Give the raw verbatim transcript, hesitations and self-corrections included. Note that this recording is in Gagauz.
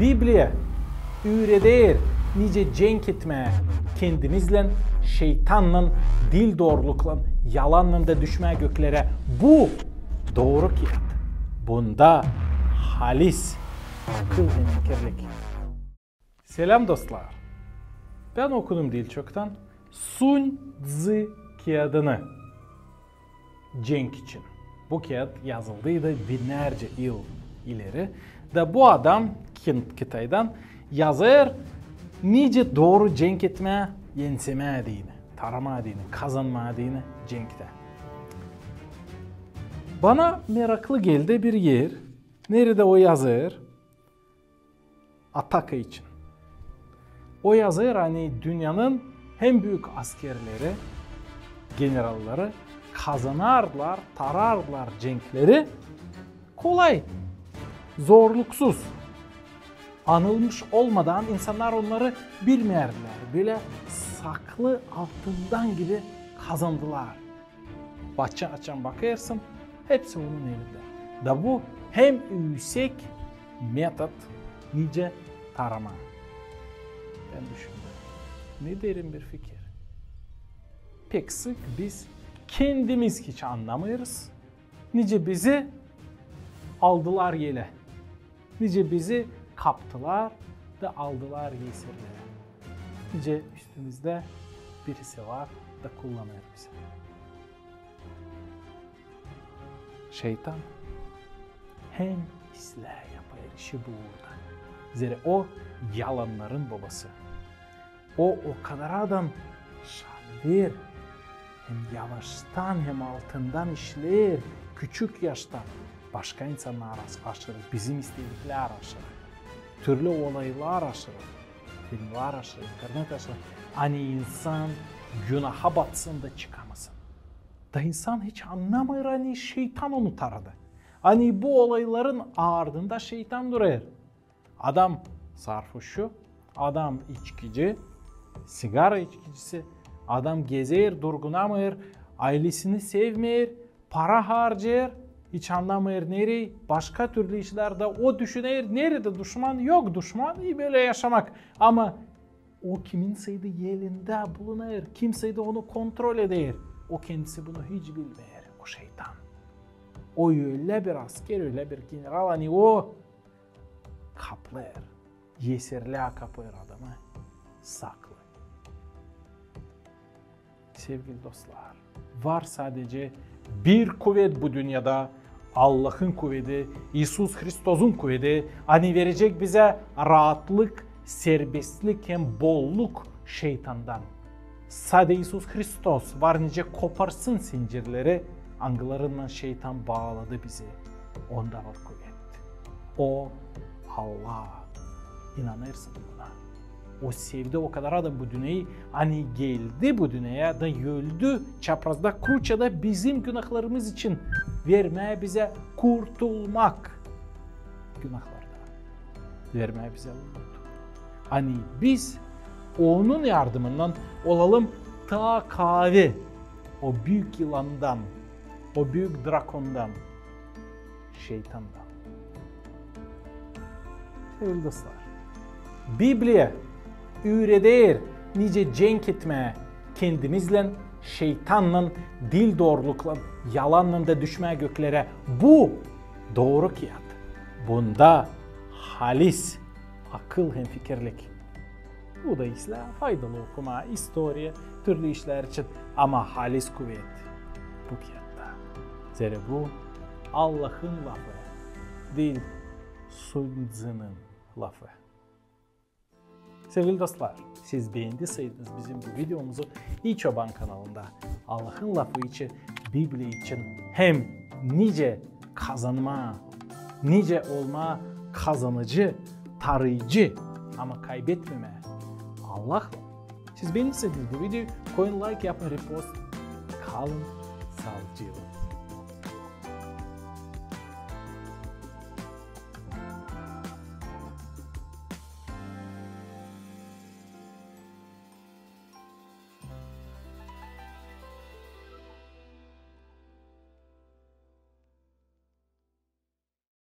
Bibliya üüreder, nicä cenk etmää kendimiznän, şeytannan, diil dooruluklan, yalannan da düşmää göklerä. Bu dooru kiyat. Bunda halis akıl hem fikirlik. Seläm, dostlar! Bän okudum diil çoktan Sun Tzu kiyadını cenk için. Bu kiyat yazıldıydı binnärcä yıl ileri. Da bu adam Kin-, Kitaydan yazêr, nicä dooru cenk etmää, ensemää deyni, taramaa deyni, kazanmaa deyni cenktä. Bana meraklı geldi bir er, neredä o yazêr, ataka için. O yazêr, ani dünnenin hem büük askerleri, generalları kazanardılar, tarardılar cenkleri kolay, zorluksuz. Anılmış olmadan insannar onnarı bilmeerdilär. Bölä saklı altından gibi kazandılar. Açan, açan bakêrsın, hepsi onun elindä. Da bu hem üüsek metod, nicä taramaa. Bän düşündüm, ne derin bir fikir. Pek sık biz kendimiz hiç annamêêrız, nicä bizi aldılar elä. Nicä bizi kaptılar da aldılar esirlere. Nicä üstümüzdä birisi var da kullanêr bizi. Şeytan hem islää yapêr işi bu uurda. Zerä o yalannarın bobası. O, o kadar adam şaneer, hem yavaştan, hem altından işleer, küçük yaştan. Başka insannara aşırı, bizim istediklär aşırı, türlü olaylar aşırı, filmlär aşırı, internet aşırı. Ani insan günaha batsın da çıkamasın. Da insan hiç annamêêr, ani şeytan onu taradı. Ani bu olayların ardında şeytan durêr. Adam sarhoşu, adam içkici, sigara içkicisi, adam gezer, durgunamêêr, aylesini sevmeer, para harcêêr, hiç annamêêr nereyi, başka türlü işlerdä o düşüner, neredä duşman, yok duşman, i bölä yaşamak. Ama o kiminseydi elindä bulunêr, kimsey dä onu kontrol eder. O kendisi bunu hiç bilmeer, o şeytan. O ölä bir asker, ölä bir general, ani o kaplêêr, esirlää kapêr adamı saklı. Sevgili dostlar, var sadecä bir kuvet bu dünnedä, Allahın kuvedi, İisus Hristosun kuvedi, ani verecek bizä raatlık, serbestlik hem bolluk şeytandan. Sade İisus Hristos var nicä koparsın zincirleri, angılarınnan şeytan baaladı bizi. Onda var kuvet. O Allah. İnanêrsın buna? O sevdi o kadar adam bu dünneyi, ani geldi bu dünneyä da öldü çaprazda, kruçada bizim günahlarımız için, vermää bizä kurtulmak günahlardan. Vermää bizä umut. Ani biz onun yardımından olalım taa kaavi o büük yılandan, o büük drakondan, şeytandan. Sevgili dostlar, Bibliya üüreder, nicä cenk etmää kendimiznän, şeytannan, diil dooruluklan, yalannan da düşmää göklerä. Bu dooru kiyat. Bunda halis akıl hem fikirlik. Bu da islää faydalı okumaa, istoriya, türlü işlär için, ama halis kuvet bu kiyatta. Zerä bu Allahın lafı, diil Sun Tzu'nun lafı. Sevgili dostlar, siz beendiseydiniz bizim bu videomuzu, İ Çoban kanalında Allahın lafı için, Bibliya için hem nicä kazanmaa, nicä olmaa kazanıcı, tarıyıcı, ama kaybetmemää Allahlan. Siz beendiseydiniz bu videoyu, koyun layk, yapın repost. Kalın saalıcaklan.